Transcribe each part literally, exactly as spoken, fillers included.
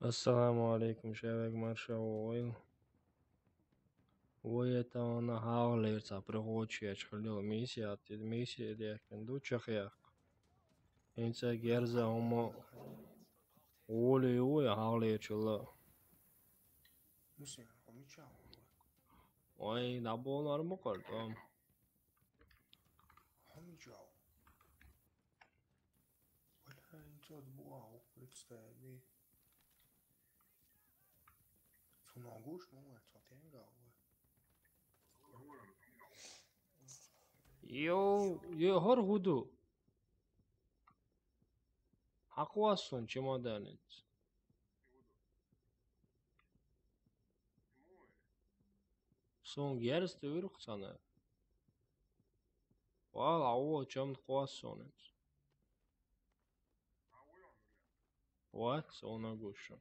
Ассаламу алейкум, шевек маршавойл. Вуетана хавлерца пригочия чхлил миссия, тид миссия дехкен дучахяк. Инца герза ума ули уи хавлерчила. Мусе, хомича. Ой, наболар мукъар там. Хомича. Бля, инца буа, представь. Цунагуш, ну, это тенга. Йоу, йоу, хор худу. Хаквасон чемоданец. Сон герз тюрк цана. Вал, ау, чем квасонец. Ва, сона гушу.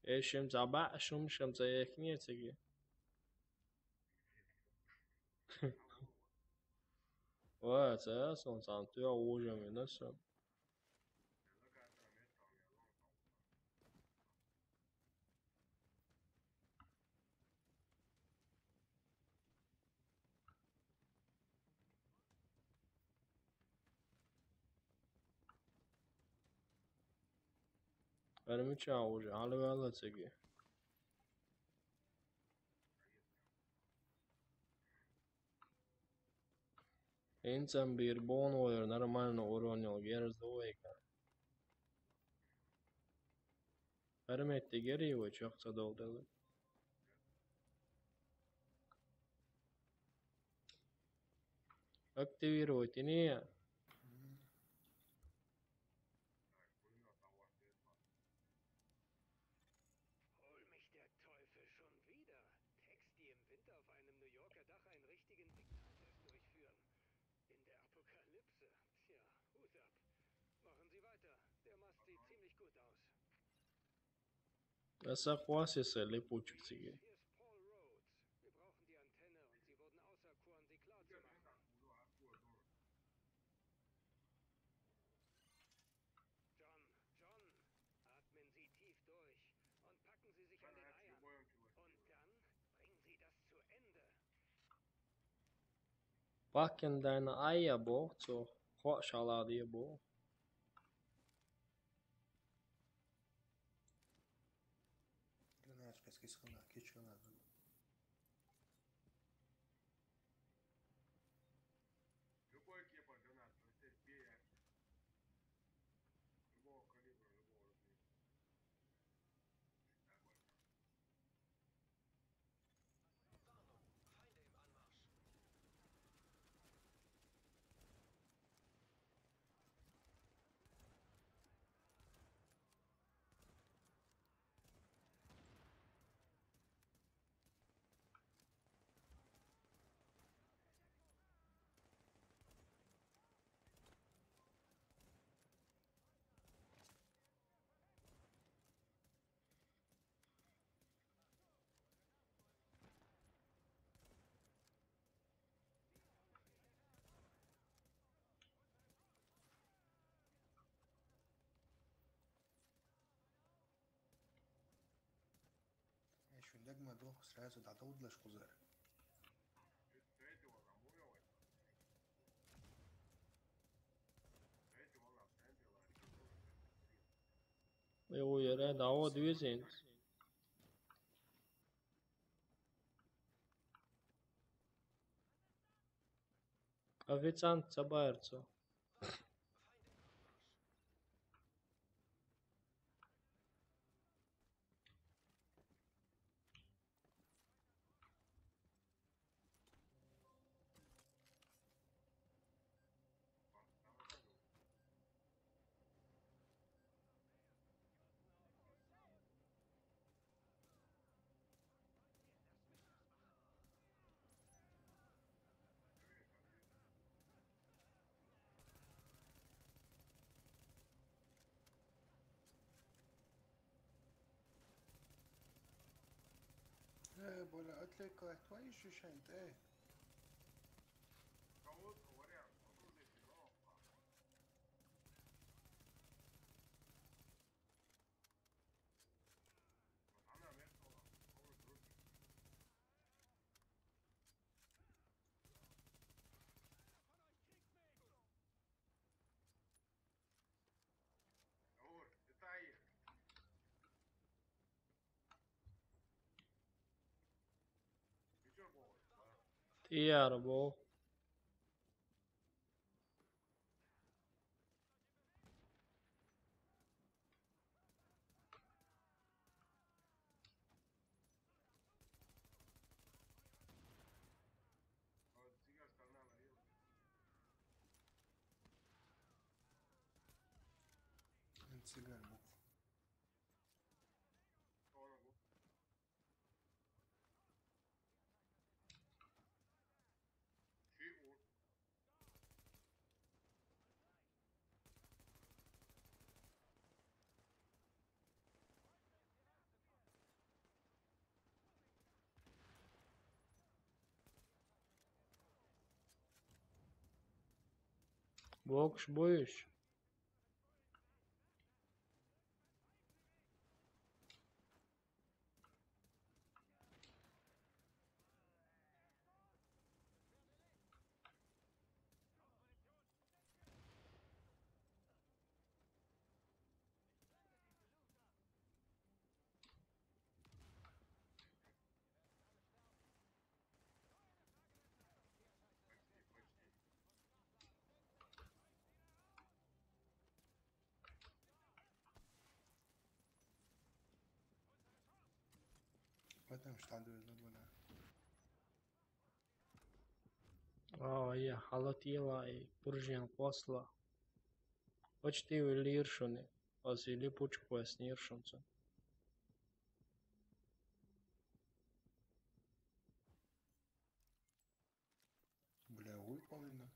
Эшим заба, шум шум заехнецеги. Ва, це сон сан, ту я уже минусом. Вермича уже, але вела цеги. Инцам бир бон ойр нормально уронил герз ойка. Армет тигери его чёхца долдалы. Активировать и не. Hol mich der Teufel schon wieder. Texts, die im Winter auf einem New Yorker Dach einen richtigen Sektortest durchführen. In der Apokalypse. Tja, Hut ab. Machen Sie weiter. Der Mast sieht ziemlich gut aus. Essa quasi se le pucci. Hier ist Paul Rhodes. Wir brauchen die Antenne und sie wurden auserkoren, sie klar zu machen. John, John, atmen Sie tief durch und packen Sie sich an den Eiern. Und dann bringen Sie das zu Ende. Packen deine Eier, Bro, so. Quatsch, Alter, Bro. Гранатка скисана, кичана. Любой кепа гранат, но здесь бей, любого калибра, любого размера. Ещё дагма дух сразу дадудлаш кузар. Его яра дао движенец. Официант, собирается. Э, боля, отвлекать, твои же шанты, э. Iyara bol. Цыган. Бокс будешь? Потому что надо было. Aa, ja, halat ielai, puržian kosla. Očti viliršuni, osi li puču kues niršunca. Бля, выпал, да?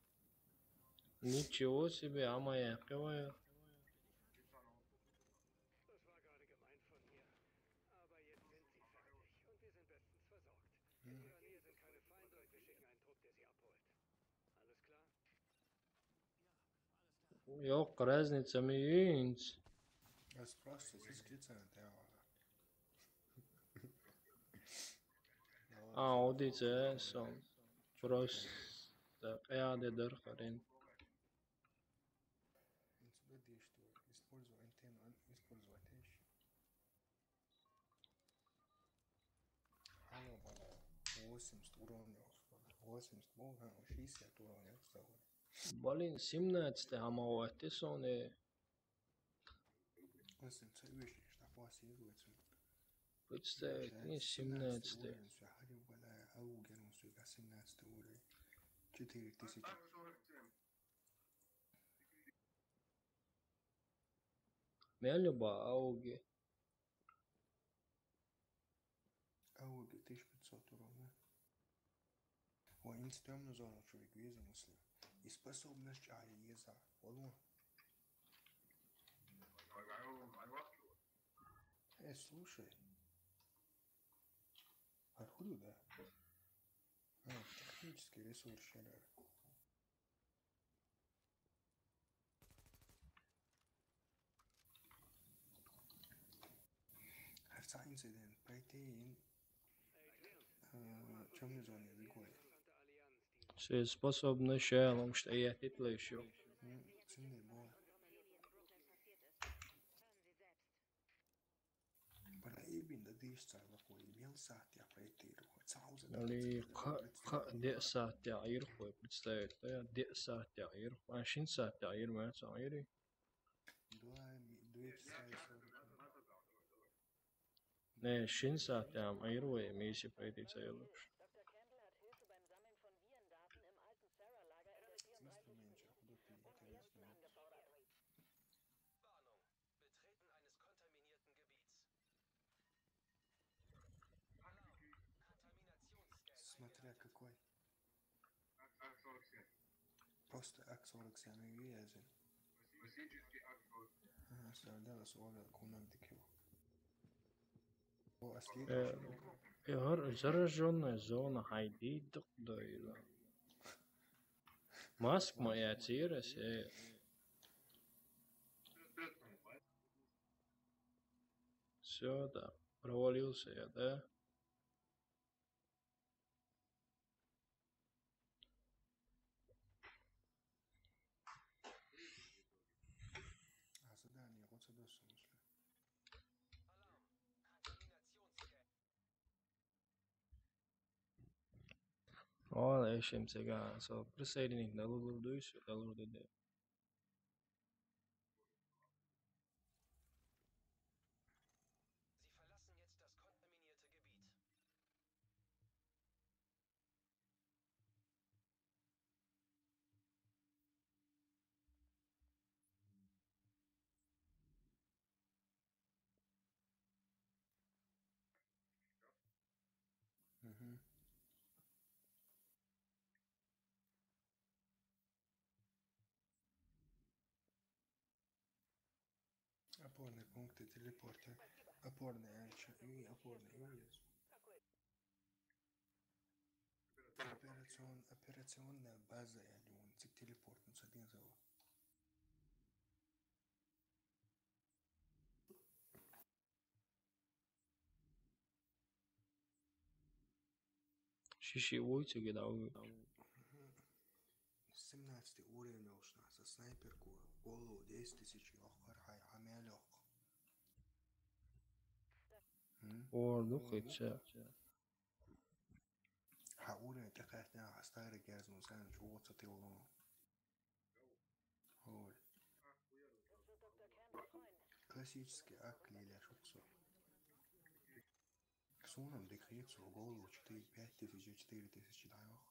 Ничего себе, ама я кывая. Das war gerade gemein von mir. Aber jetzt sind sie fertig und wir sind bestens versorgt. In ihrer Nähe sind keine Feinde und wir schicken einen Trupp, der sie abholt. Alles klar? Yok, разница mi inc. Es просто здесь глицами, да, ладно. А, удице сом. Просто я де дер харин. Используй антенну, использовать вещи. Алло, бля, восемьдесят уровней, восемьдесят уровней, шестьдесят уровней. Блин, семнадцатый, а мало это соне. Восемьдесят, видишь, что класс есть, представь, не семнадцатый. Уровень, всё, ходил, бля, ауген, он, сука, семнадцатый уровень. Четыре тысячи. Мелюба ауги. Ауги тысяча пятьсот урона. Ой, институтную зону человек везем, если. И способность, а, еза. Вон. Э, слушай. Откуда, да? А, технический ресурс, я говорю. Ҳар саъ инцидент, пайтеин, э, чамни зони бигой. Се способно шелом, што я титлешо. М, цинде бо. Бара ибин да диш цар лакой, мел саътя пайтеиру, цауза. Али ка, ка де саътя ирхой, представить, да, де саътя ирхой, а шин саътя ирмай, цаъ ири. Два ми-, два часа и сорок минут. Не, шин саътя ам ирвай, миси пайтеи цаъ илуш. Инструмент, куда ты интересно. Смотря какой. Просто ак сорок семь и вязен. Ага, сардала суала кунан дикево. О, асли. Э, э, гьар заражённая зона хайди дыйла. Маск ма я цирес, э. Всё, да. Провалился я, да? А задание, вот сюда, в смысле. О, Eşim sega, so, присоединить, да, лурдуйс, да, лурдуйс. Mhm. Опорные пункты телепорта. Опорные, а, чё, и опорные, и есть. Операцион-, операционная база, я думаю, телепорт, ну, с одним заводом. Шиши войти, да, вы. Семнадцатый уровень ушла со снайперку, голову десять тысяч лохар, хай, амя лох. М? Орду хыча. Ха, уровень такая, да, старый герз, ну, знаешь, вот с этой луну. Ой. Классический акт лиля шуксо. Суном декрет, в голову четыре, пять тысяч, четыре тысячи даёх.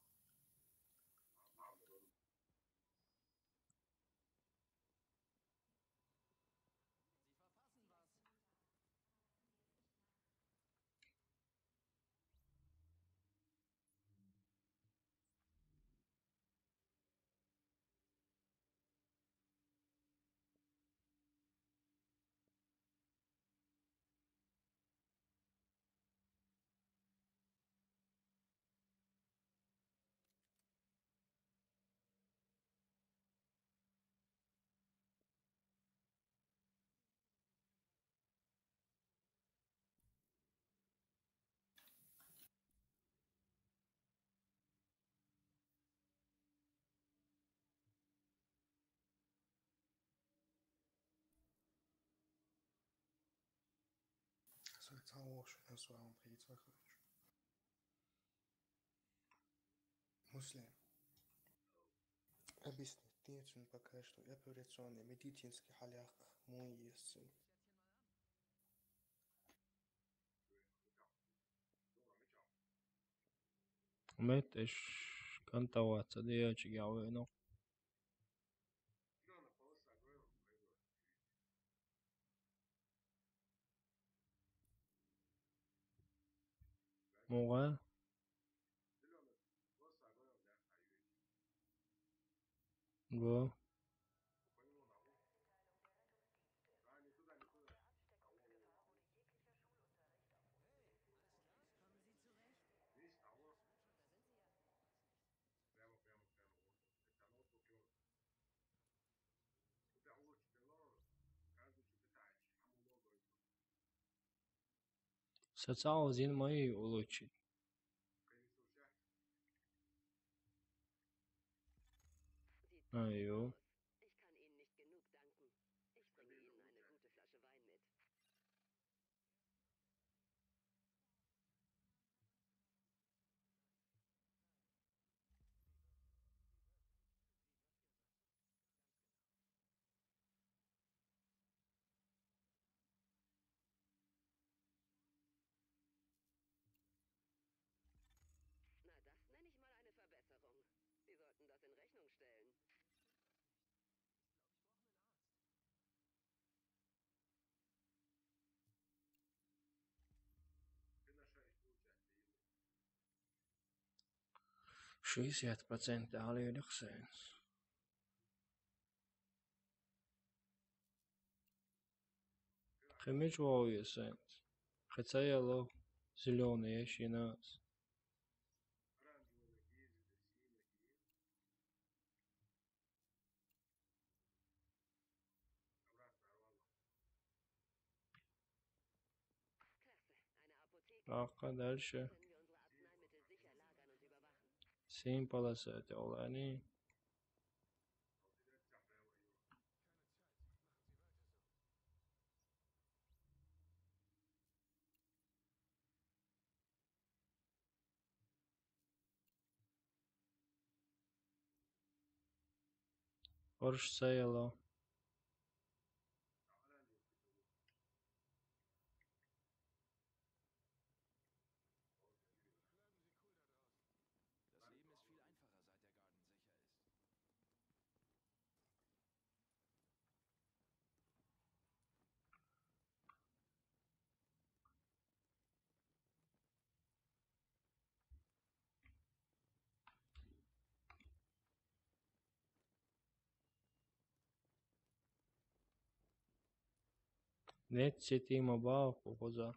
Социал лошадь на своем прицеле, короче. Муслим. Объясни, ты пока что операционный медицинский халях муйесин. Мет эш кантаваца деячи гавено. Муга? Го. Социал зин мои улучшить. Айо. Ich kann Ihnen nicht genug danken. Ich bringe Ihnen eine gute Flasche Wein mit. Na, das nenne ich mal eine Verbesserung. Sie sollten das in Rechnung stellen. Шестьдесят процентов алиёдохсенс. Хэмэж вау ясэнс. Хэцаяла зелёная шинас. Пока дальше. Син полоса это олани. Хорш цӀа яло. Нет сети ма баху хоза.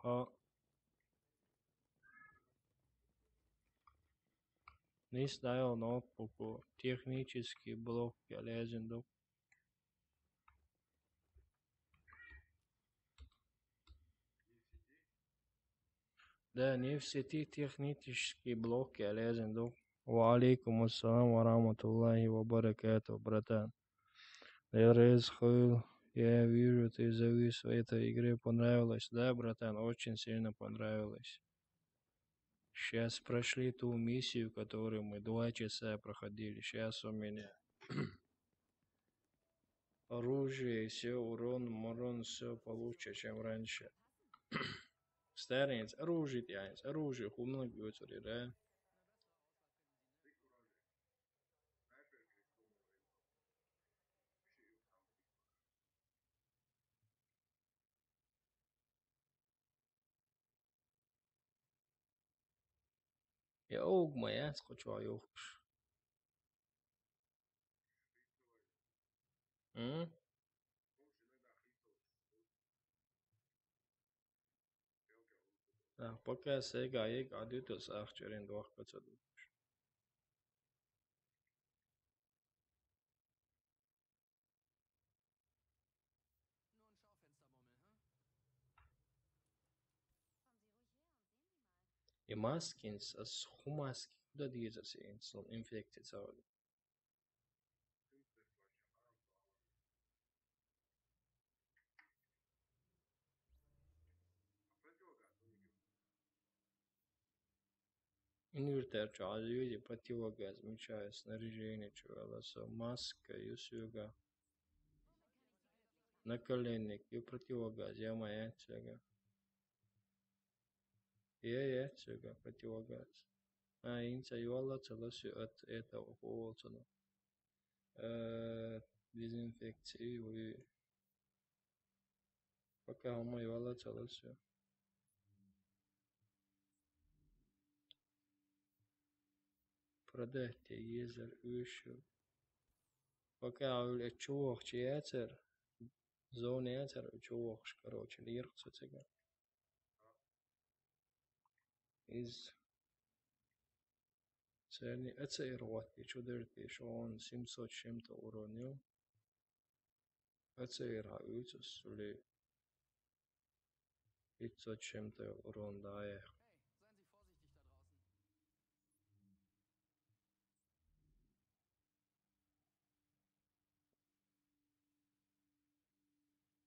А. Нийса дӀайола ноутбуко технический блок ялаьжен ду. Да, не в сети технический блок ялаьжен ду. Ва алейкум ассалам ва рахматуллахи ва баракатух, братан. Дерез хыл, я вижу, ты завис в этой игре, понравилось. Да, братан, очень сильно понравилось. Сейчас прошли ту миссию, которую мы два часа проходили. Сейчас у меня оружие, все, урон, мурон, все получше, чем раньше. Старинец, оружие тянется, оружие, хумнаг юцури, да? Я овг ма яц кху чохь йохуш. М? А, пока сега ег а дуьту ас ахча рен дохка ца духуш. И маскинс, ас хӀу маски хӀу дан деза ас инсан инфекция ца вале? Инвертарь чу Ӏазоьди, противогаз мича ю, снаряжение чу вела со, маска ю соьга. Наколенник ю, противогаз я ма яц соьга. Я яц соьга противогаз. А, инца йолла ца ласю от этого волцана. Э, дезинфекция ю. Пока хӀума йолла ца ласю. Продать те езар уьш. Пока хьуьлла чу вохуш яцара, зона яцара чу вохуш, короче, лерху со цига. Из церни а ца эр гӀоттий, чу дерти шоана семьсот с чем-то урон ю. А ца эр хьан уьйцу сули пятьсот с чем-то урон дӀаяхьа.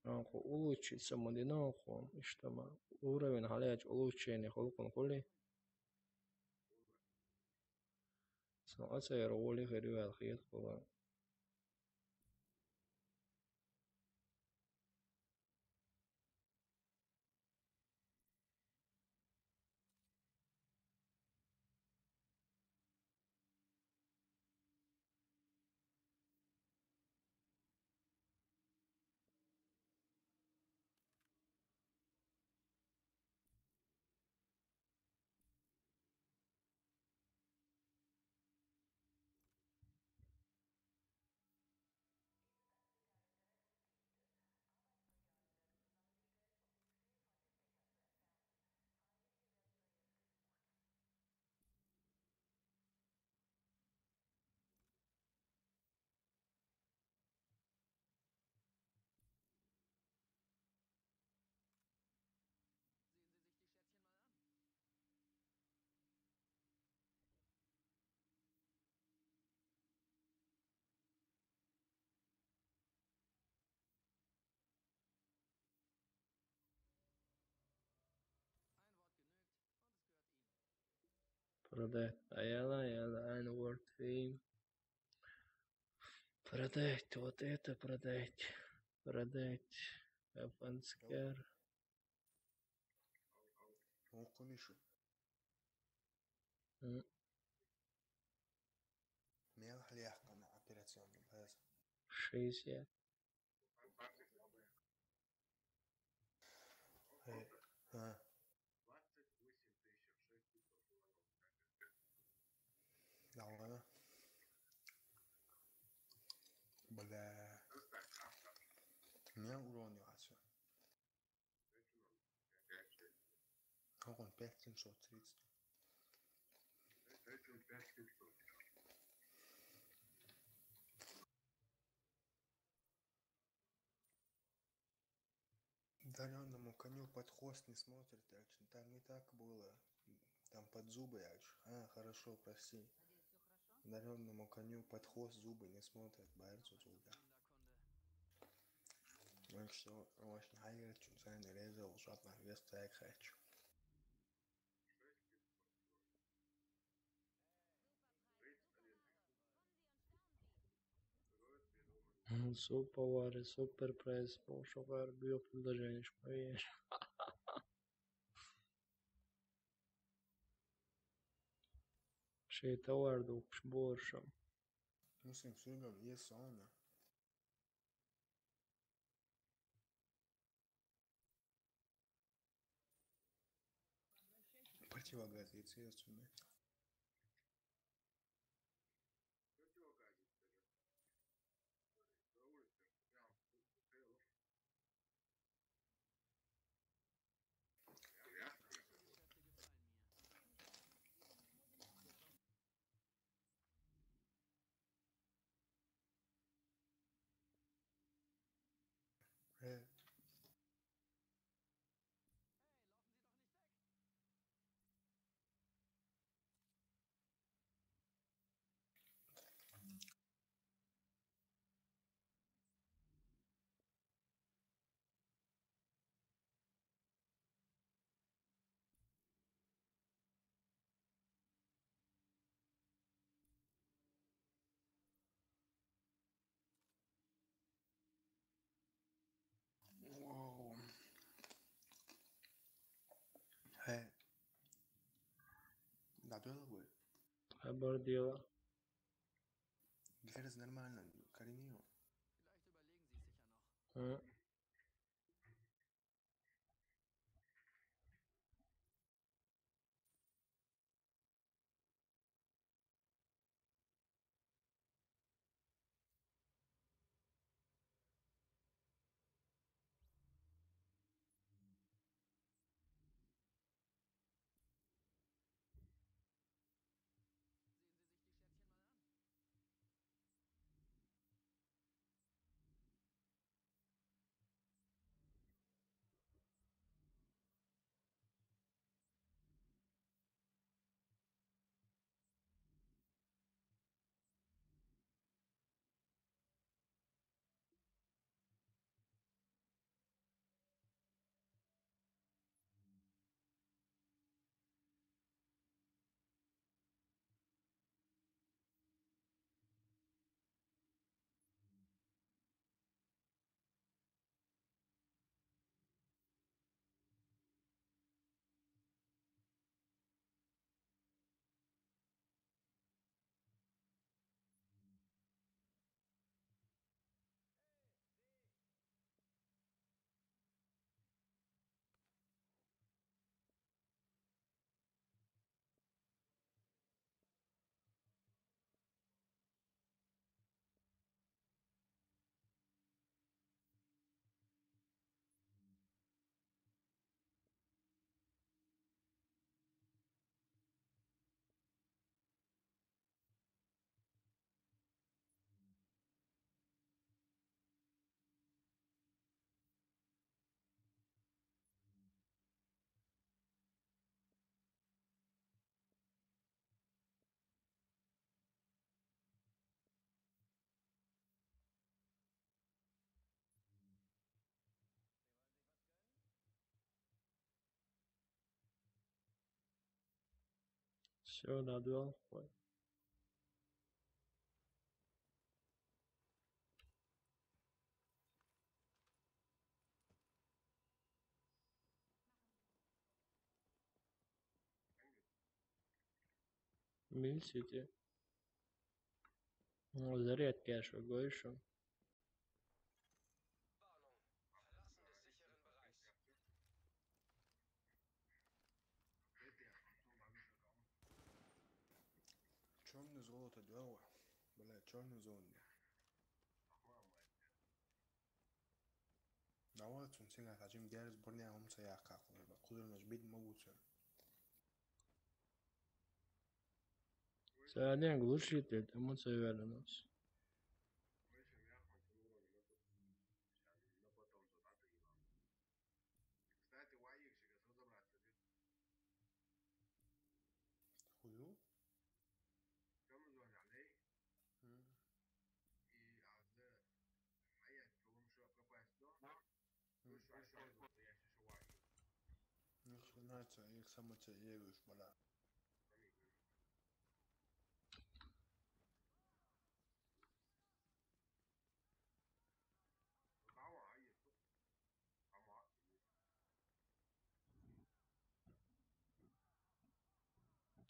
Наху улучшиться ма дина хьуна, иштта ма уровень хьалаьча улучшение хӀуллакхун хуьлий? Сан а церан гӀоле хир ю аьлла хетахула. Продать. А я, я, я, N-word theme. Продать, вот это продать. Продать. Афганскер. Окунушу. М. Мел хлех на операционный база. Шесть я. Э, а. Да ладно. Бля. У меня урон не хватит. Как он, пять семьсот тридцать. Дареному коню под хвост не смотрит, дальше. Там не так было. Там под зубы дальше. А, хорошо, прости. Дареному коню под хвост зубы не смотрят, байрцу зубы. Мынкшо овощни хайрат чун сайн реза ушатна вес тайк хайчу. Супер вари, супер прайс, бошогар бюк даже не шпаеш. Шей товар дукш боршам. Мусим сюргам ес сауна. Противогаз ес сауна. Wow. Хе. Да, было бы. Обордела. Герз нормально, коренево. М. Всё, надо. Ой. Миль сити. Ну, зарядка, я что говорю, что. Чёрный золото, да, ва? Бля, чёрный золото. Давай, цун сига хажим герз бурня хумца яха кузурмаш бит могуца. Саден глушитель, тому цевернус. Хую? Мм. Начинается, их само те егуш, бля.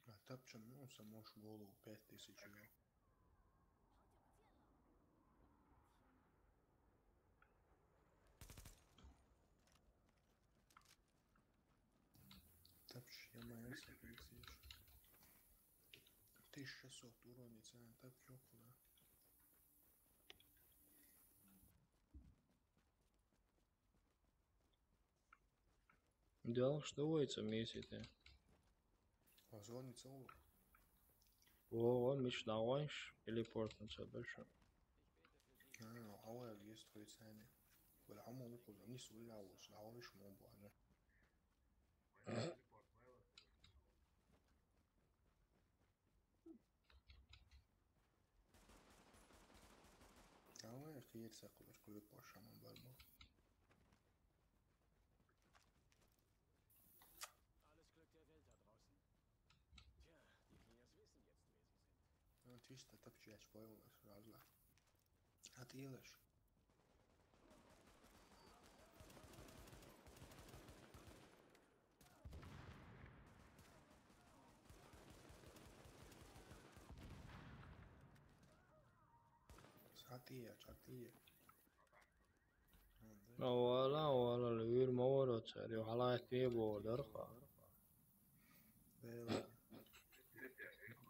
А тапча, ну, самош голову пять тысяч, да. Тапч, я моя сокрытие. Тысяча шестьсот урона, цена тапч около. Дел, что воится вместе-то? Позвонится. О, о, мечта, ванш, телепорт на тебя большой. А, а, есть твои цены. Бля, а мы укус, они с уля ушли, а он ещё мобу, а, да? Давай, хиер сакулаш, кулик башама барбо. Alles Glück der Welt da draußen. Tja, die Cleaners wissen jetzt, wer sie sind. Ну, чисто тапчияч появилась, разла. Отъелась. Сатия, чатия. Авала, авала, луир мавара цари, халайти бо дарха. Бела.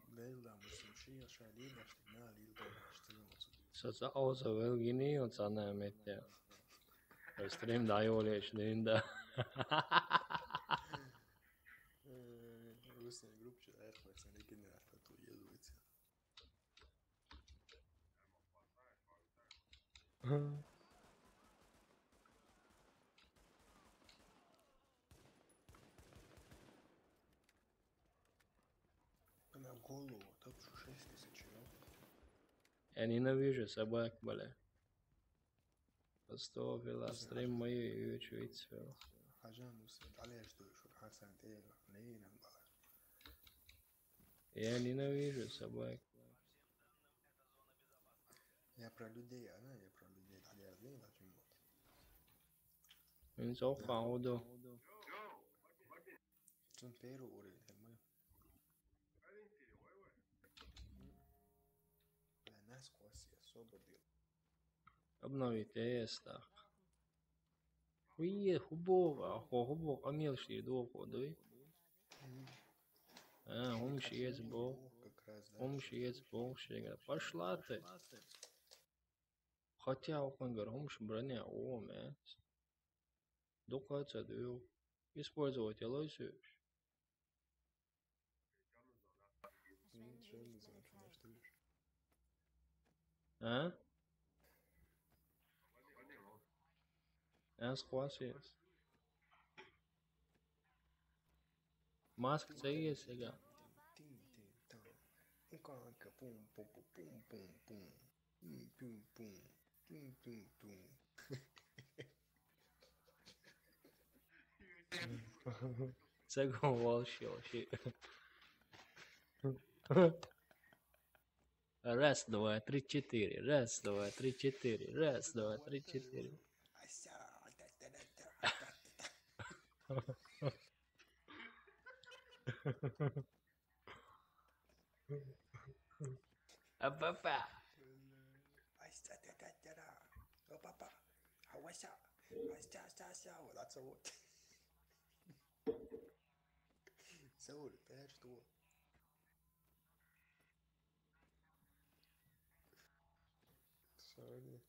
Бела, мусим шия шади, башти, на, лил, башти, мусим. Саца ауза велгини, он цана метте. Стрим да йолеш, дин да. Э, русская группа, человек, пацаны, генератор, то едуется. Она голову, так что шесть тысяч, ну. Я ненавижу собак, бля. Просто вела стрим мою и учуется. Хажан, ну, с-, далее что ещё? Хасан, ты, не, не, не, не. Я ненавижу собак. Я про людей, а, да, я про людей. Далее, да, почему? Ин сохха уду. Цун первый уровень, так мы. Бля, нас кос, я особо бил. Обновить, э, стах. Хуе, хубо, а хо, хубо, амел шли, до хо, дуй. Мгм. А, хум шиец бо. Как раз, да. Хум шиец бо, шига. Пошла ты. Хотя, окон гар, хум ши броня, о, мэ. Дукха ца дуй. Использовать, я лойсуешь. М, чё не знаю, чё наш ты. А? Аз хвасис. Маск цейе сега. Тин, тин, тин. Уканка, пум, пум, пум, пум, пум, пум. М, пум, пум. Тум, тум, тум. Second wall, shit, shit. Раз, два, три, четыре. Раз, два, три, четыре. Раз, два, три, четыре. Опа-па. Опа-па. That's a what? Saul, that's the one. Sorry.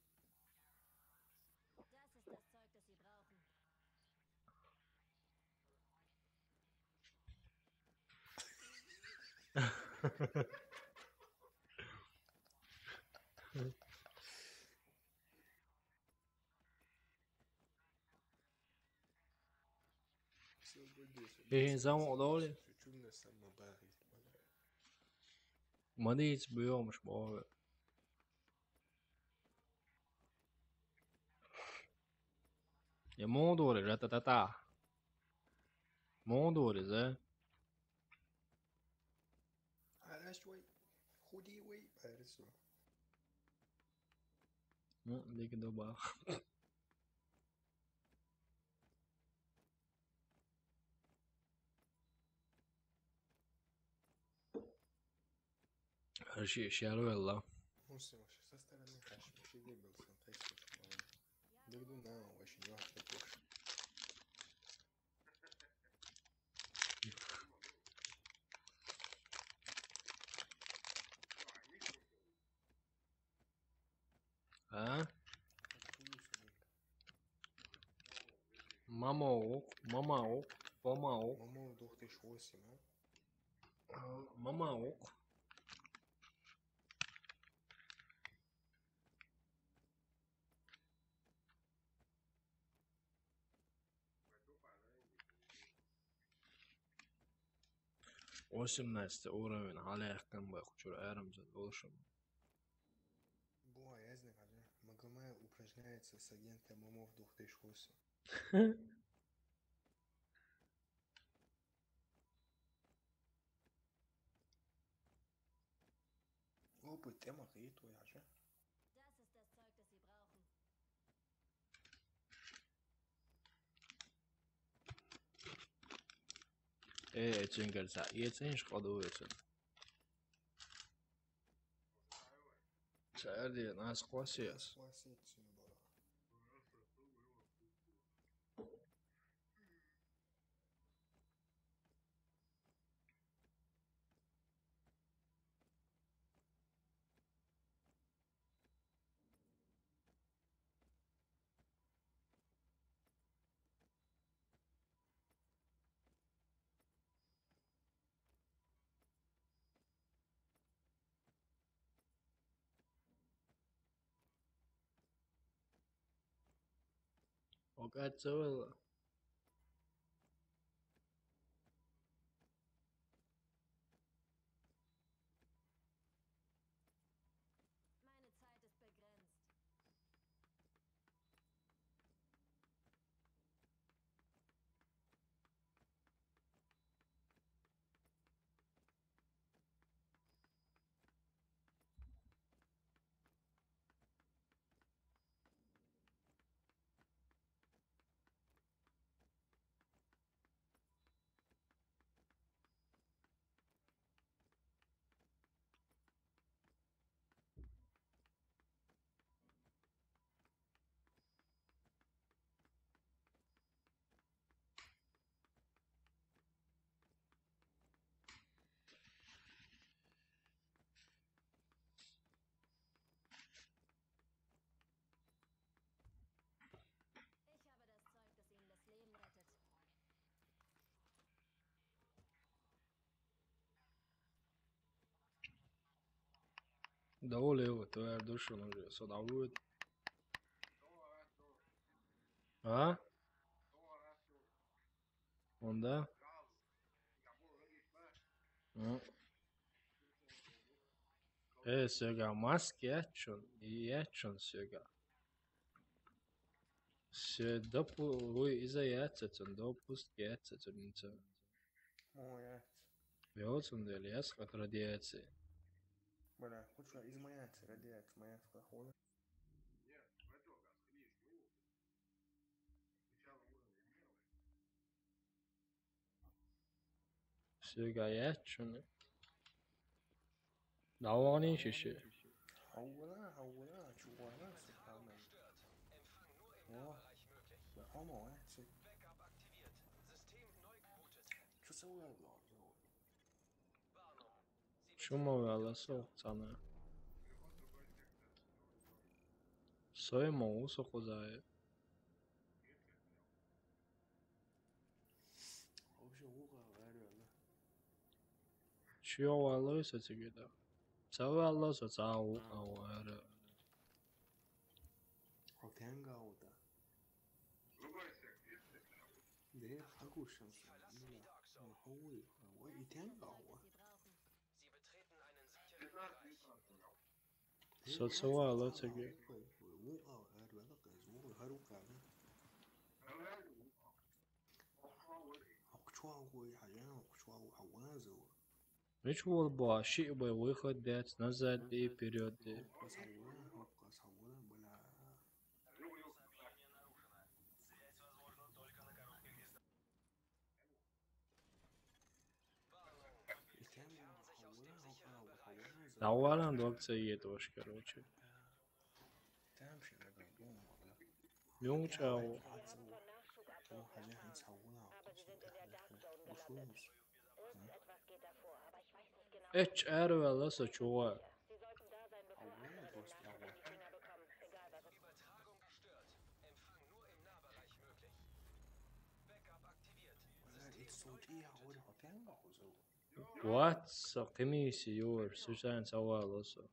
Das ist das Zeug, das Sie brauchen. Ehe, sagen wir, oder? Money is buyurmuş bu abi. Ya, Mondori, ratatata. Mondori, ze. Хорошо. Худи, ой, хорошо. Ну, лиги доба. Хорошо, ща вела. Мусим вообще со стороны, конечно, вообще выбился, так что, по-моему. Дыгду на, вообще не важно больше. А? Мамаук, мамаук, помаук. Мамаук две тысячи восемь, а? А, мамаук. Восемнадцатый уровень, hala yakın bak, uçur, aramızda oluşum. Bu ayazlık hacı. Магомаев упражняется с агентом Мамов две тысячи восемь. Опыт, тема, хай твоя же. Das ist das Zeug, das Sie brauchen. Э, эцен гэрза, эцен шкодо эцен. Сэрди нас квасиас. Квасиас бара. Окей, целый. Meine Zeit ist begrenzt. Ich habe das Zeug, das Ihnen das Leben rettet. Да, оле, вот, твоя душа, он же садовод. А? Он, да? Ну. Э, сёга, маски ячун, и ячун сёга. Сё допу-, вы из-за яйца, цун допуск яйца, цун инца. О, яйца. Белый цундел, я схват радиации. Бля, хоть что, из моя радиация, моя схват. Всё, гаят, чуны. Давани шиши. Хаула, хаула, чувала, сухана. О, хама, э, чё? Чё целое главное? Чума вяла со цана. Сой ма усо хозае. Вообще уга вяла. Чё вяло со цигида? Ца вяло со ца уга вяла. Хотенга уда. Де хагушам. Хауи, хауи, итенга уа. Соцова лоцеге. Мич вол ба ши бай выход дать назад и вперед. Давалан дог цаед ваш, короче. Мючау. Эч арвала сочуа. Ватса комиссия юр сусанс авалосо.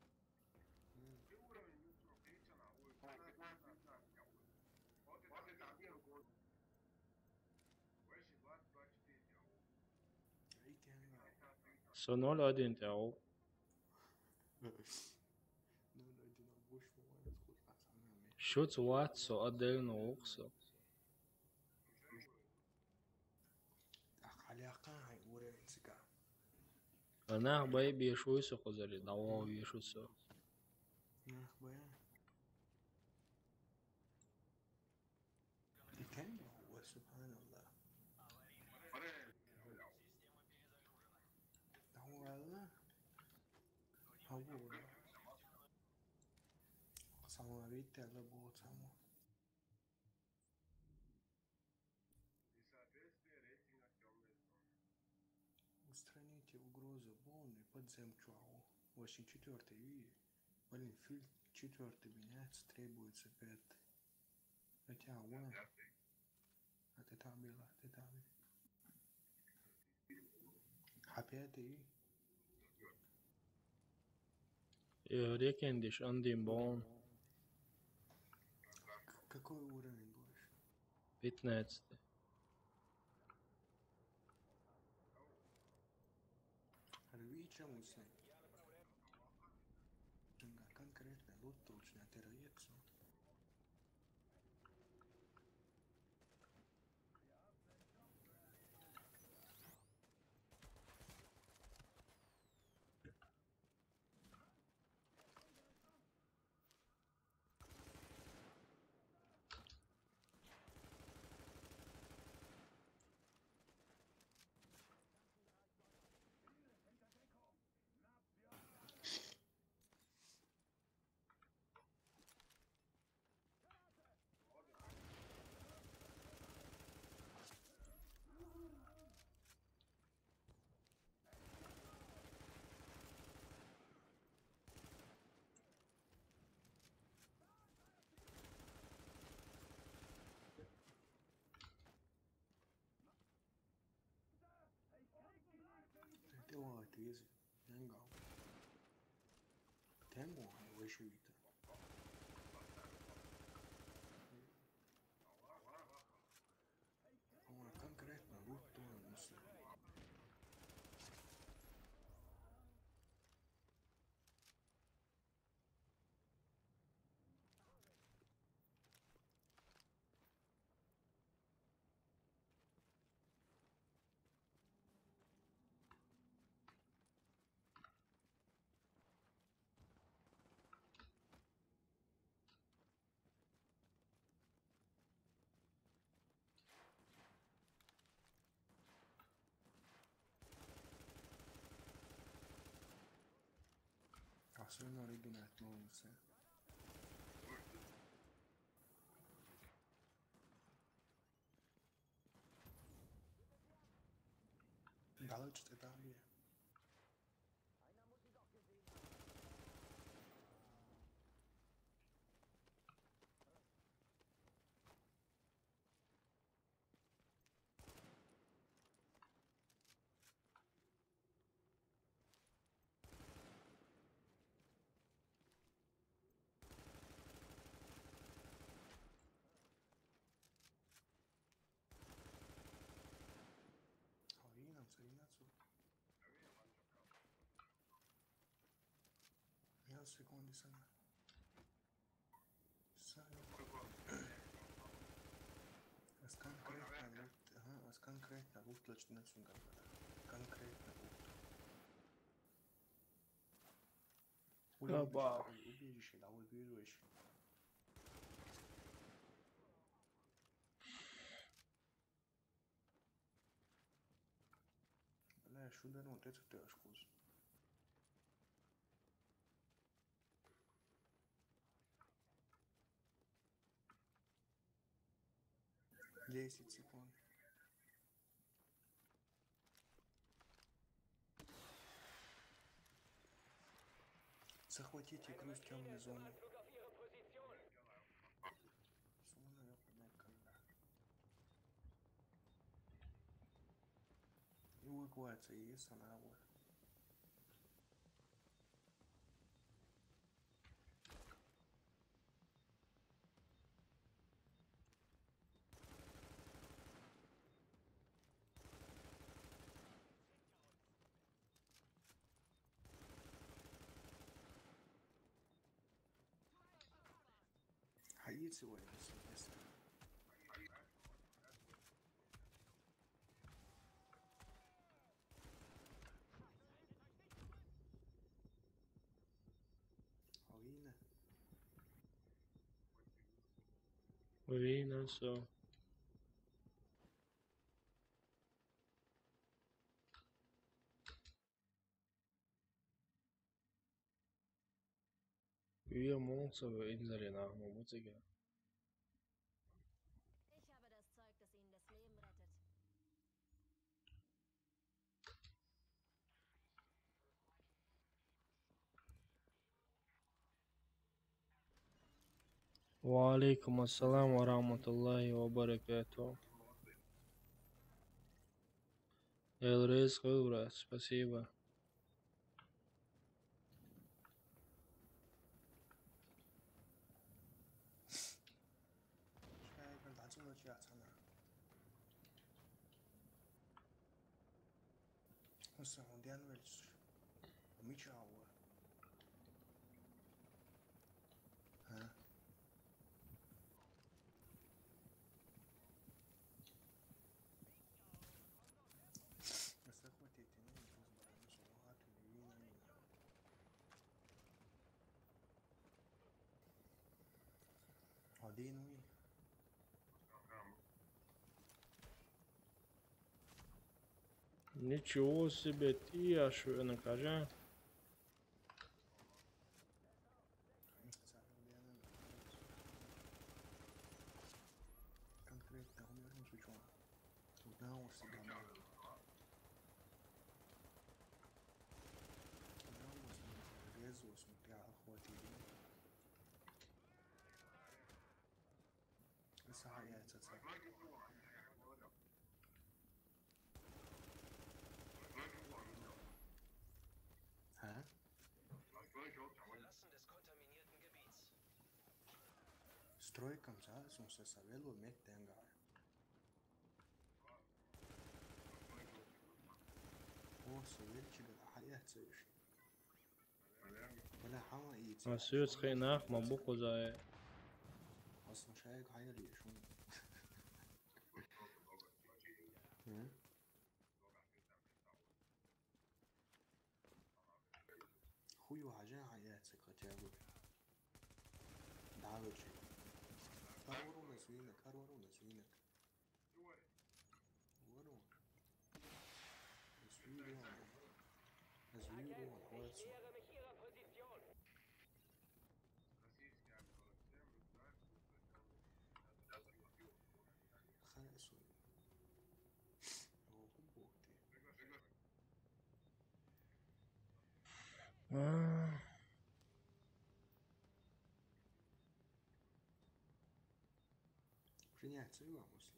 Со ноль один тяу. Шуц ватсо отдельно уксо. Ахаляка хай уровень цыган. Анах бай бешуйсо хозали, давал бешуйсо. Нах бай. Итен, ва субханаллах. Давала. Хавула. Самовидте ала бо само. Устраните угрозу волны под зем чуау. Восемь четвёртый, ви. Блин, филь четвёртый меняется, требуется пять. Хотя вон. А ты там была, ты там. Опять и. Э, рекендиш, андим бон. К-, какой уровень будешь? Пятнадцатый. Рвича мусай. Конкретно лут точно терроексу. Te o atezi. Tengo. Tengo, ai, o eixo ita. Agora concreto, não vou tomar, não sei. Sono original, non so. Dall'altra parte. Ой, нам соревноваться. Я секунды сама. Сами. Аз конкретно лут, ага, аз конкретно лут лачна цунга. Конкретно лут. Опа. Убежище, да, убежище. Бля, шуда, ну, вот это ты аж вкус. Десять секунд. Захватите груз темной зоны. Зона, я понял, когда. Эвакуация есть, она вот. Хаицы вай, если, если. Алина. Алина, всё. Wir Monster in Serena, wo muss ich ja? Ich habe das Zeug, das Ihnen das Leben rettet. وعليكم السلام ورحمة الله وبركاته. Элрейс Хылра, спасибо. Шайгын дацуулж яцана. Усан ундян вэльс. Мичаава. А? Захватите, ну, не просто баранец, ну, а ты не вина, не вина. Один уй. Ничего себе, ты аж накажи. Конкретно умер, ну, чё? Удалось, да. Удалось, резус, ну, я охотник. Саха яйца цап. А? Verlassen des kontaminierten Gebiets. Стройкам са, сунса савелу меттенга. О, савелчига хаяцеш. Бля, хама и А сюц хай нах ма букузай. Ас шайг хайр ешун. М? Хую хажа хаяцек хотя бы. Давай чё. Карвару на свинок, карвару на свинок. Вару. Свинок. Свинок, вот. Erkläre mich Ihrer Position. Нет, целиком, если.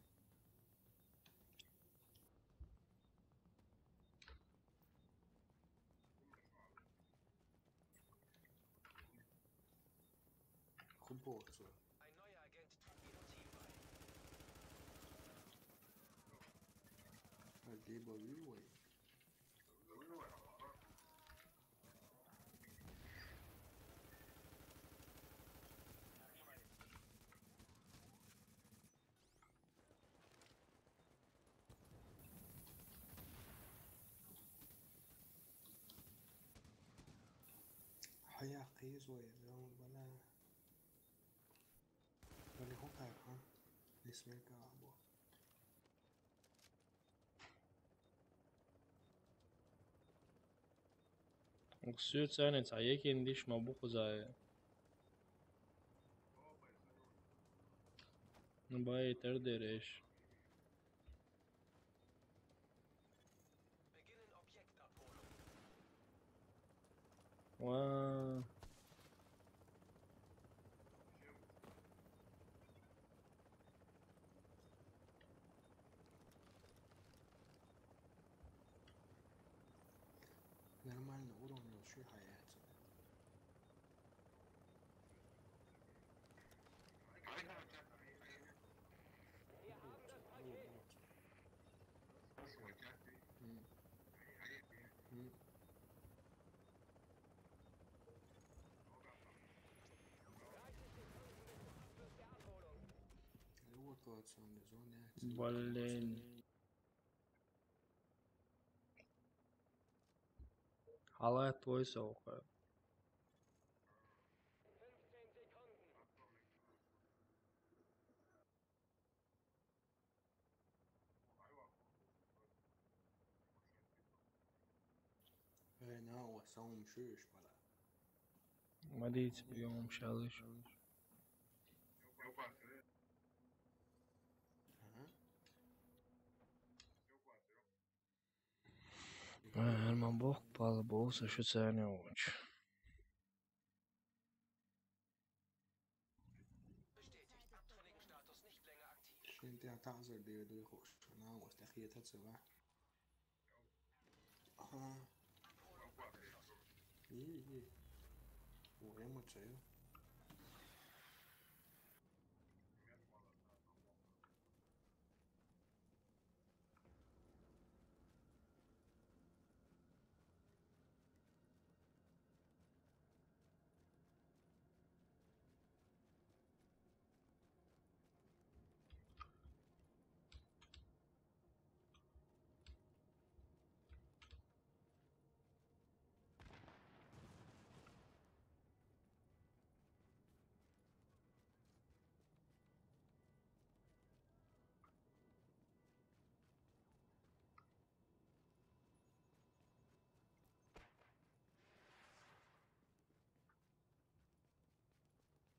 Хубоцо. Ein neuer Agent tritt Ihrem Team bei. Либо Вилой. Хаяа кызой зон бала. Бали хокай ха. Нисмека або. Угсуцанец аякин диш мабухузай. Набай тердереш. Ва. Нормально, уровень вообще хаяц. М. М. Эвакуационная зона. Блин. Алай твой сокой. Э, на, у вас самым шиш пора. Мадиц, бьём, шалыш. Ага. Э, Герман Бог, пал Бог, со шуцаня уч. Bestätigt. Abtrünnigenstatus nicht länger aktiv. Шин тя тазер дивидуй хуш. На, у вас тя хиета цела. Ага. Иди, иди. О, эмоция.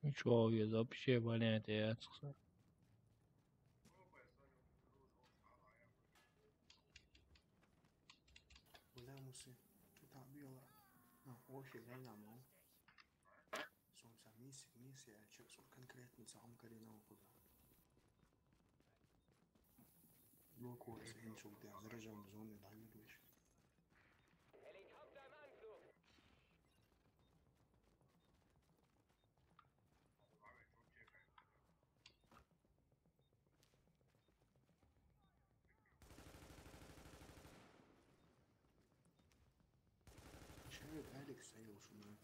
Ну чё, я записи понятия, я цыхса. Бля, мусы. Что там было? А, вообще, реально, мол. Сом са миссия, миссия, чек сор конкретно сам карина окуда. Локо, если не шел, ты заряжен в зоне, да, не будешь. Чё, Алекс, я его шумаю.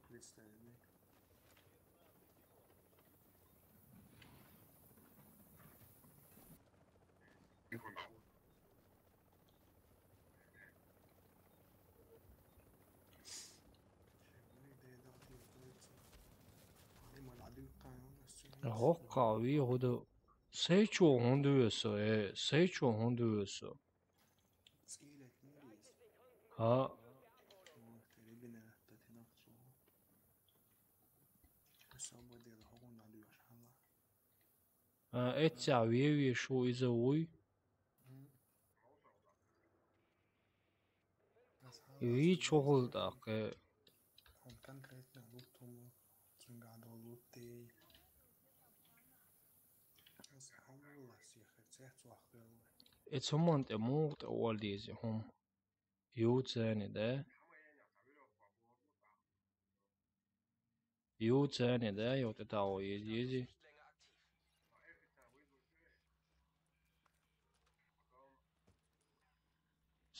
Представь. ГьоккхагӀа ве хӀуда. Сайчо хӀунда весо, э, сайчо хӀунда весо? ХӀа. А, эцця ве-ве шу иза вуй? Вичи хул тӀаккха. Конкретно луттум, цуьнгахь долу луттий. Аса хьан волу ас яхар цец вахбелла. Эцу хӀуманна тӀе муха тӀе ола деза хӀума? Юцани, да? Юцани, да, юкъа тӀе таӀо еза, еза.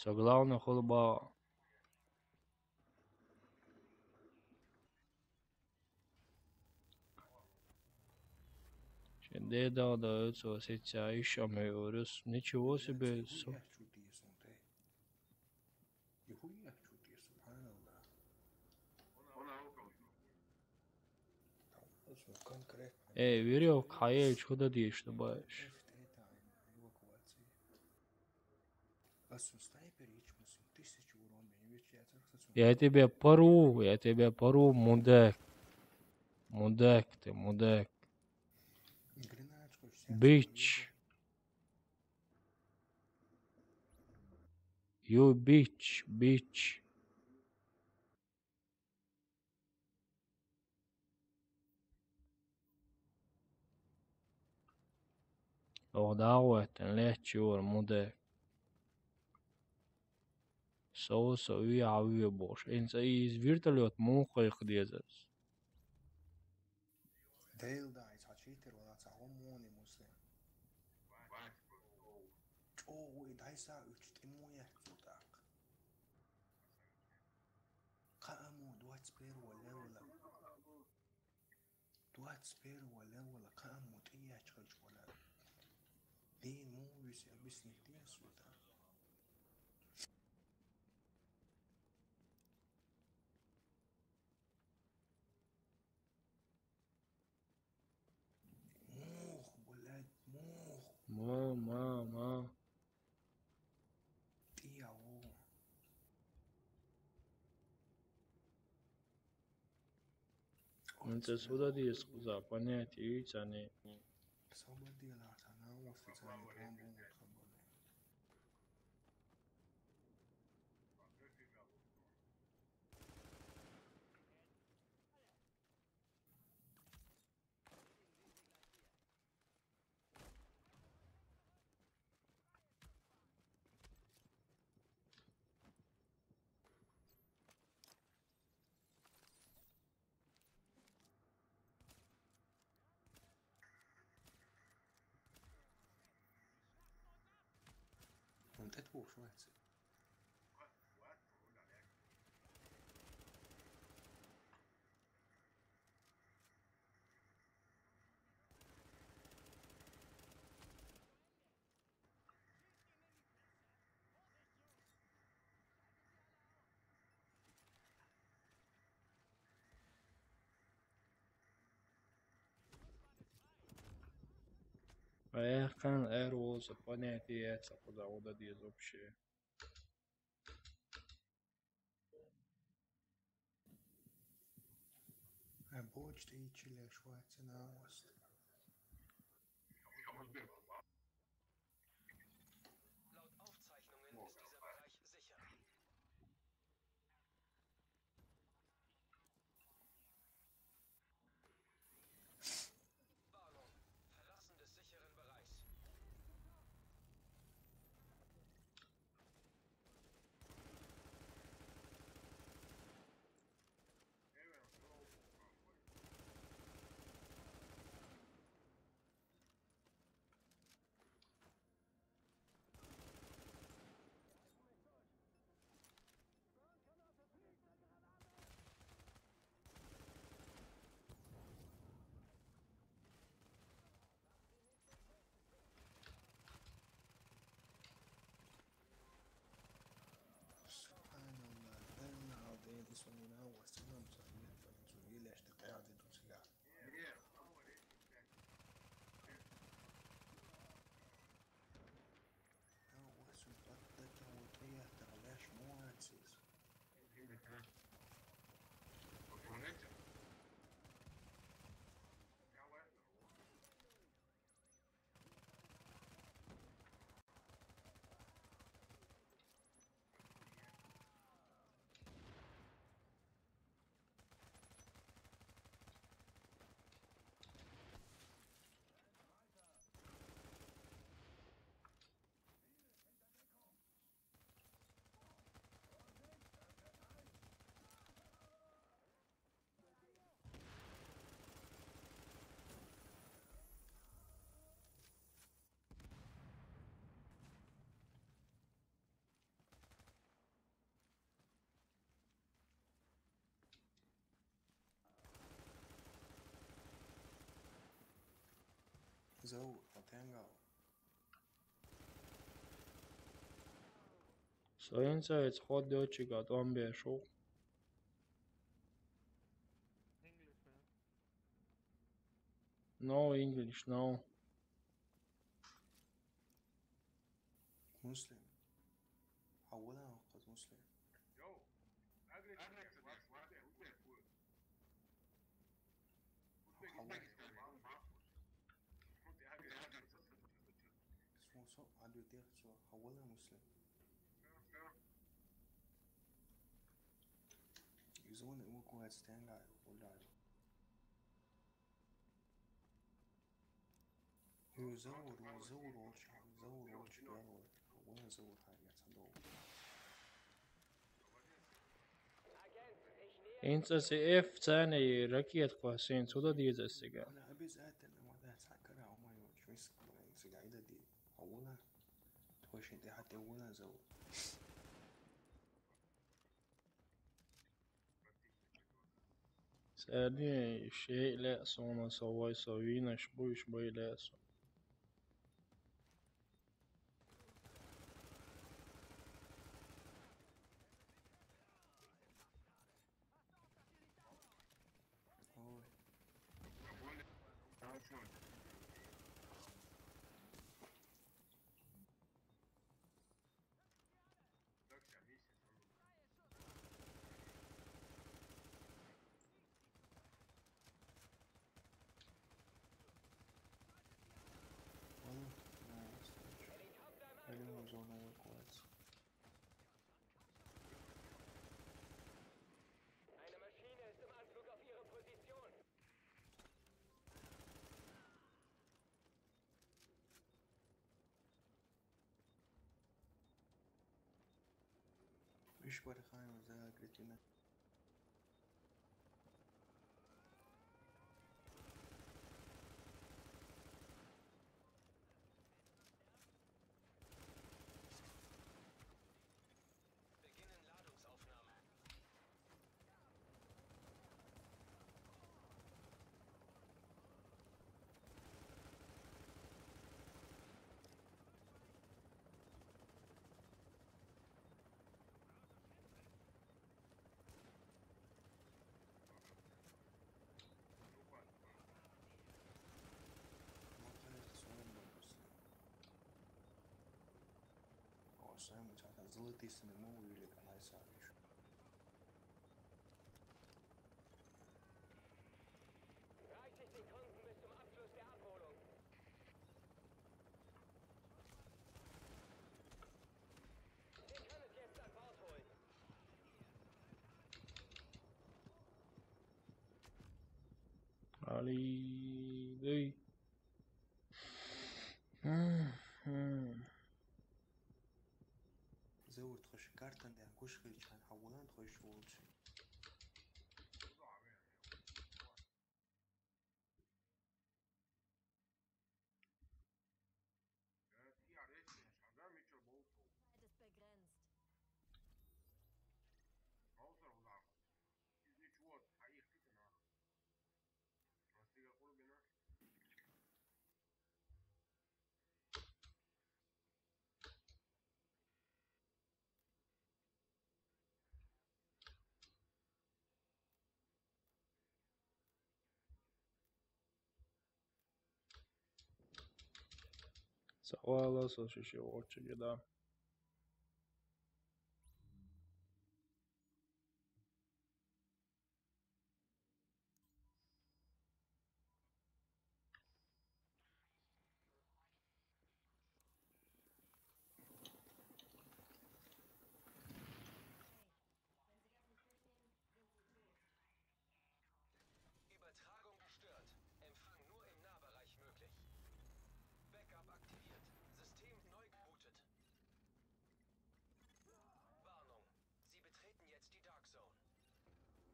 Со главное хулба. Шен деда да, цо сецця ишам хьоьрус. Ничего себе, со. Э, верёвка хьаелча хӀун дан деза, шу баьш? Я тебе порву, я тебе порву, мудак. Мудак ты, мудак. Бич. You bitch, bitch. Оха дӀа а гӀоьттина, лаьтташ юара мудак. Со, со ве, хьан ве бохуш. ХӀинца иза вертолёт муха кхайкха деза ас? Дела да, иза хьан чийтар вала ца гӀо муни муслим. ЧӀогӀа и дайса уьлча тӀе мо яц цу тӀаккха. Кхаа мо двадцать первого левела. Двадцать первого левела кхаа мо тӀе яч хилча вала. Дийна мо висе объяснить деза цу тӀаккха. Мух, блядь, мух. Ма, ма, ма. ТӀе а ву. ХӀунда суда деза кхуза, понятие юй царна? Собар делахь, царна вовшахтоьхна тӀом бу хабале. ХӀунда тӀе тухуш вац? Ай, кхана аьр волу со понятие яц кхуза, хӀун дан деза вообще. Ай, боча тӀе йича леш вац и накъост. Laut Aufzeichnungen ist dieser Bereich sicher. Warnung. Verlassen des sicheren Bereichs. So, I'll hang out. So inside it's hot, dot you got one bear show. English, man. No English, no. Muslim. How would I know Muslim? Yo, Small so I do there so how will I Muslim? Is the one that will go at stand out or die. He was old, he was old, old, he was old, old, old, old, old, old, old, old, old, Inca si F cēni rakietu klasīns, uda dīdzēsiga. Wana abi zaten ama da sakara ama yo chris siga ida di awula. Twashi te hate awula zo. Sēni šei le sona savai savina šbui šbui le so. Eine Maschine ist im Anflug auf Ihre Position. Ишбархаева Зая Кристина. О, самый чата золотый самому или канайса. Али, эй. Заур тхош картан дэ куш хилчхан хавулан тхош волчи. Sağ olasın, şişe, очень да.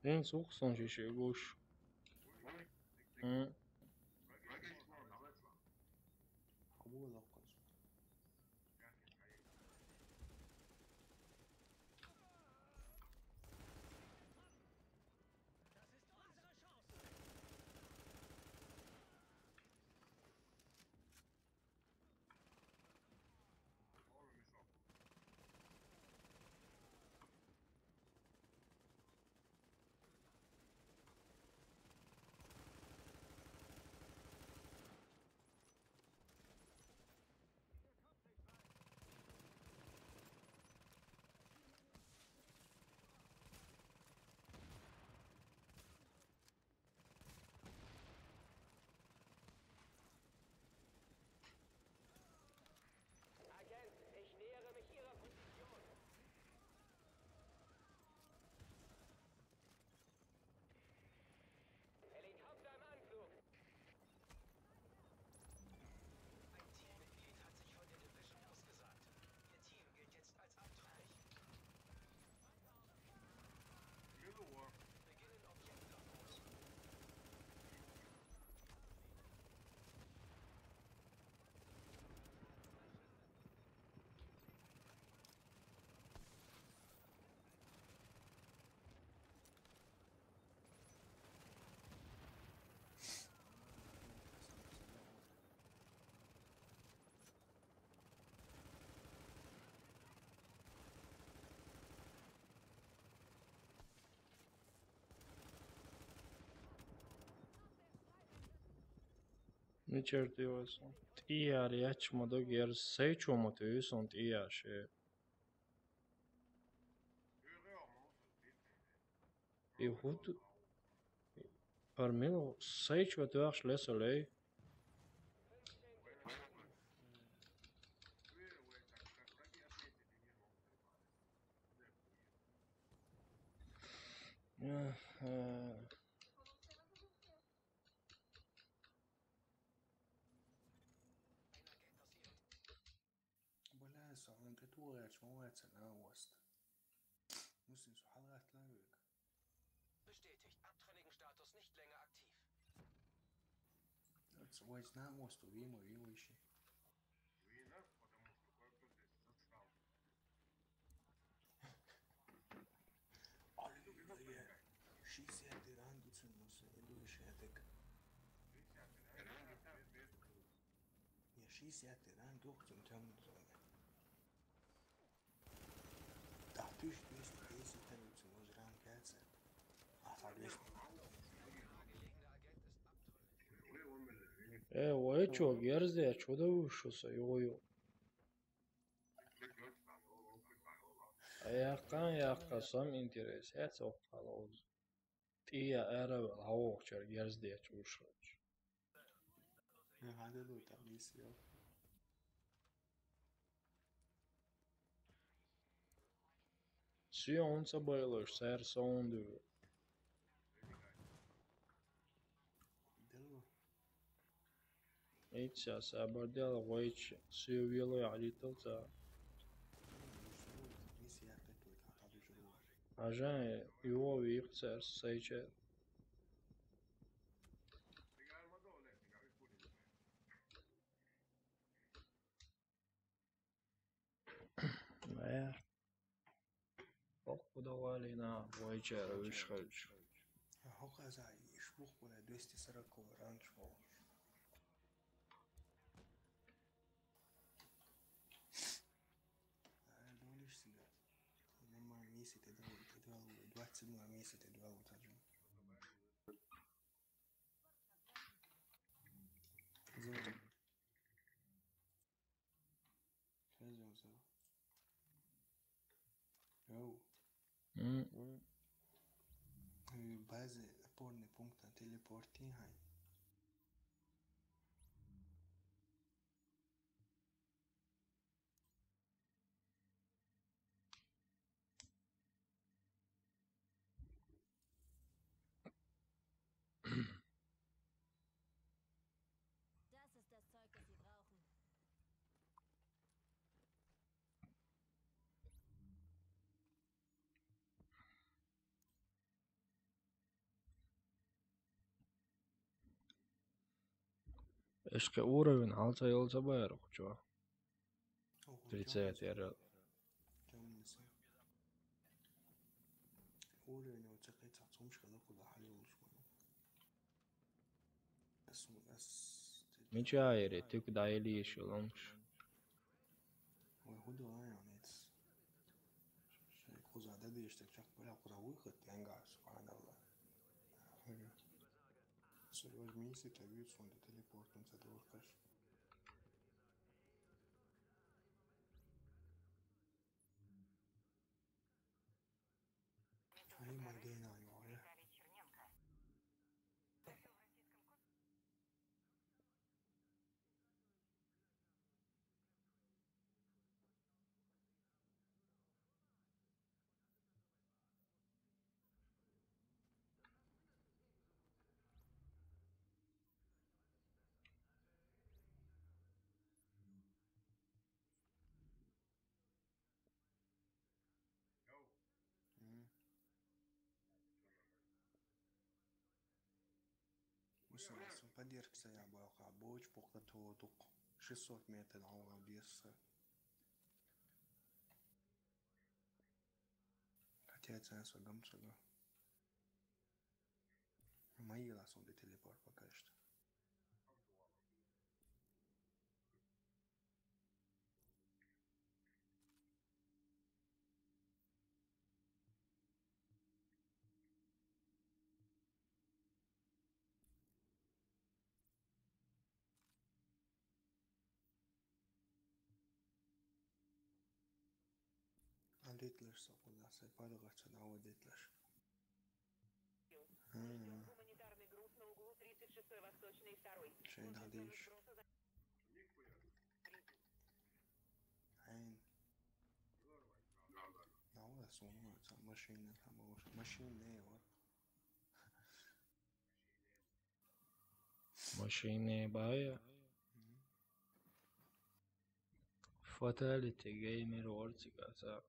Эн сухсан шиши гуш. М. Agent, ich nähere mich Ihrer Position. Helikopter im Anflug. Ein Teammitglied hat sich von der Division ausgesagt. Ihr Team gilt jetzt als abtrünnig. Beginnen Objektabruf. Мичерт йосан. ТӀияр яч ма дог яр сай чома тюйсан тӀияр ше. И худ Армило сай чо тюйш лесалей. Э, э. Бля, со вон ты туалет, молодец, на ост. Ну, сын, сухалат лавик. Bestätigt. Abtrünnigen Status nicht länger aktiv. Свой знак, мосту, вимо, вимо ищи. Али, али, шестьдесят ранг уцун муса, иду шатек. Я шестьдесят ранг уцун там. Да, тысяча двести десять там уцун, уж ранг каца. А, соответственно. Э, ой, чё, герзе, чё да ушуса, ё-ё. Аяққан яққа сам интерес, э, соққалауыз. Тия әрі ауықчар герзе, чё ушуч. Не, надо было там, если я. Сүйе онса байлыш, сәр соңды. Дәлу. Эйтсә, сәбәрдәл вайч, сүйе велой алитылса. Ажа, ио вихцәр, сәйчә. Э. Ох, подавали на вайчера вышхалч. Хохаза, ишбух куда двести сорок ранг шел. Долишь себя. Нема месяц, это два, это два, двадцать два месяца, это два вот один. Зачем? Оу. М. Э, базы, опорный пункт, а, телепорти, хай. Das ist das Zeug, das Sie brauchen. Ишке уровень алца йолца байрухчо. Ого, тридцать ярал. Тёмный сын. Уровень у тебя тридцать сумочка, ну куда ходил школу? Эс, эс, Мичайри, ты куда или ещё ломш? Ой, худу лайон эц. Куза дадеш, так чак поля, куза выход, янга, субханаллах. Серьёзно, если ты видишь, он телепортом задохаешь. Ай, Магдейна, ё, я. Мгм. Муса, поддержка я бока, боч пока то тук. Шестьсот метров на угол бьётся. Хотя это нас вагам сюда. Мои ласунды телепорт пока что. Алитлаш сокуда, сай паругача на водитлаш. Ждём гуманитарный груз на углу тридцать шестой Восточной и второй. Шейн Хадиш. Айн. Наула сумма, ца машина, там уж машина не вот. Машина бая. Мгм. Fatality Gamer Ortiga, so.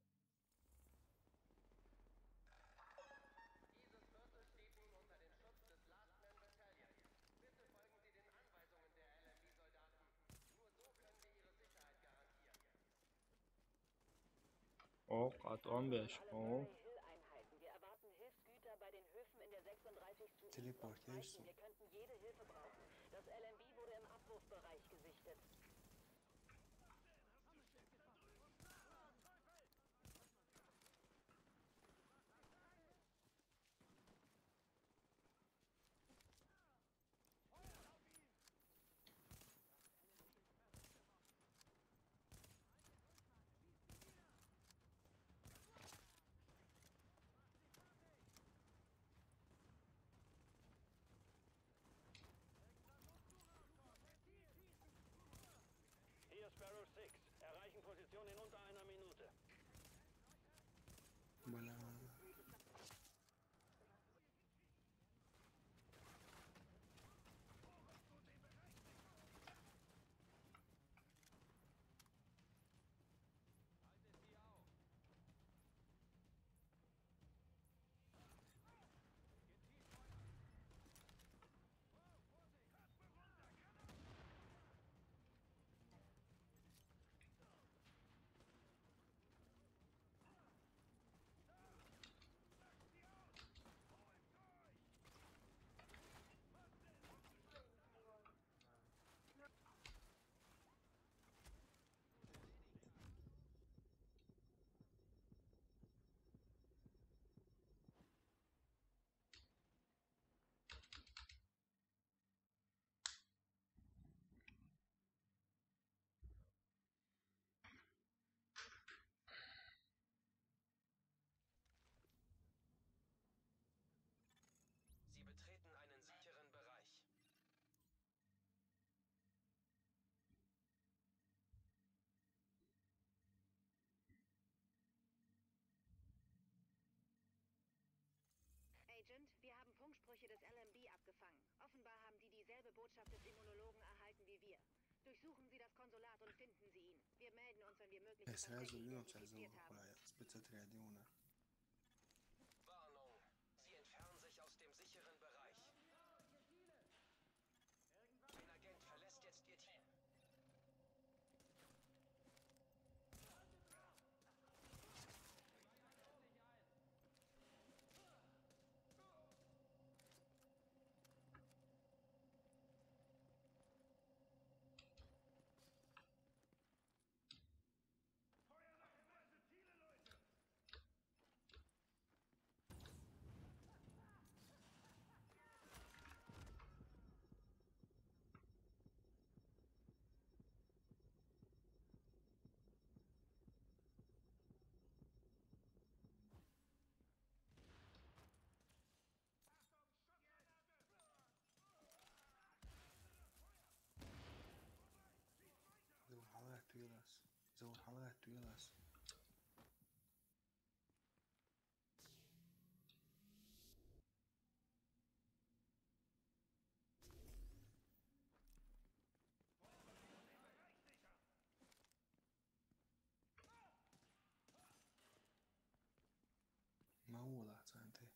Dieses Viertel steht nun unter dem Schutz des Last Man Battalion. Bitte folgen Sie den Anweisungen der L M B-Soldaten. Nur so können wir Ihre Sicherheit garantieren. О, кат он беш, о. Einheiten. Wir erwarten Hilfsgüter bei den Höfen in der sechsunddreißigsten East und Teleportation. Streiten. Wir könnten jede Hilfe brauchen. Das L M B wurde im Abbruchbereich gesichtet. Hier Sparrow six. Erreichen Position in unter einer Minute. Voilà. Sie betreten einen sicheren Bereich. Agent, wir haben Funkspr- Sprüche des L M B abgefangen. Offenbar haben die dieselbe Botschaft des Immunologen erhalten wie wir. Durchsuchen Sie das Konsulat und finden Sie ihn. Wir melden uns, wenn wir mögliche Verträge identifiziert haben. Warnung. Sie entfernen sich aus dem sicheren Bereich. Ein Agent verlässt jetzt دور حلقات ويلاس. ما هو لا تانتي.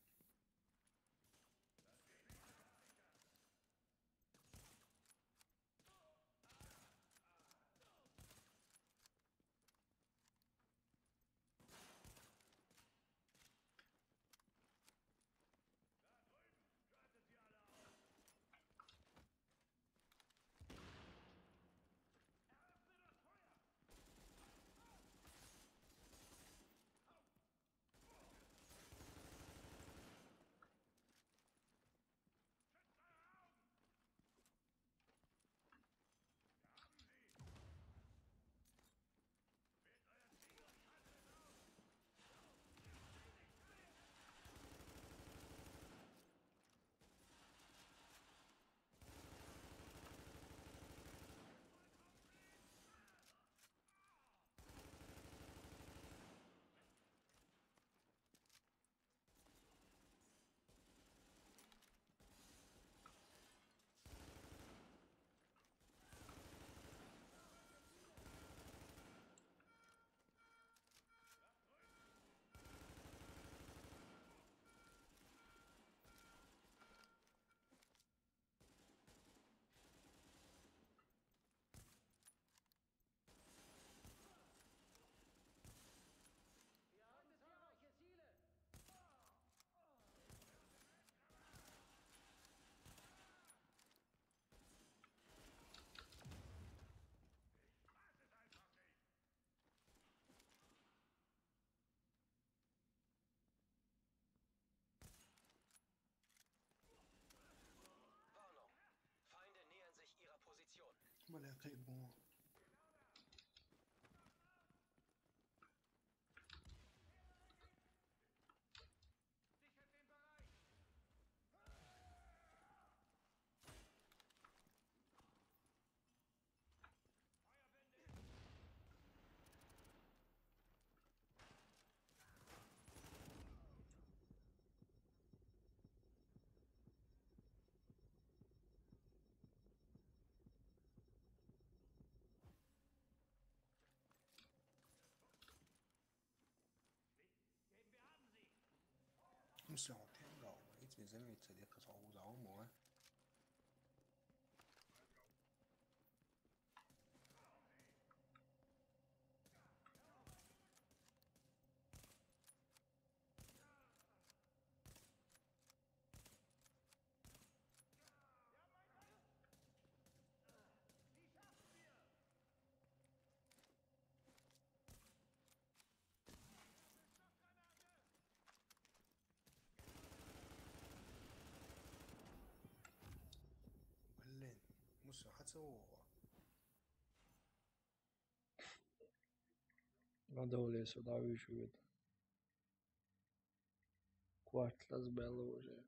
Muss ja auch Tempo, jetzt wir sind jetzt die Kasa Hose auch mal. Блин, muss ja halt so. Надо ли сюда вышивать? Кварт лаз бело уже.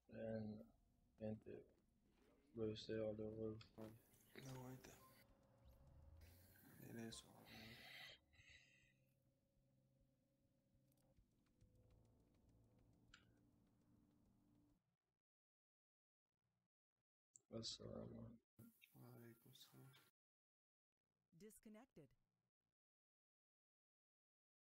Реально. Энди. Бывший одовол. Давайте. Интересно. Ассаламу. Алейкум салам. Disconnected.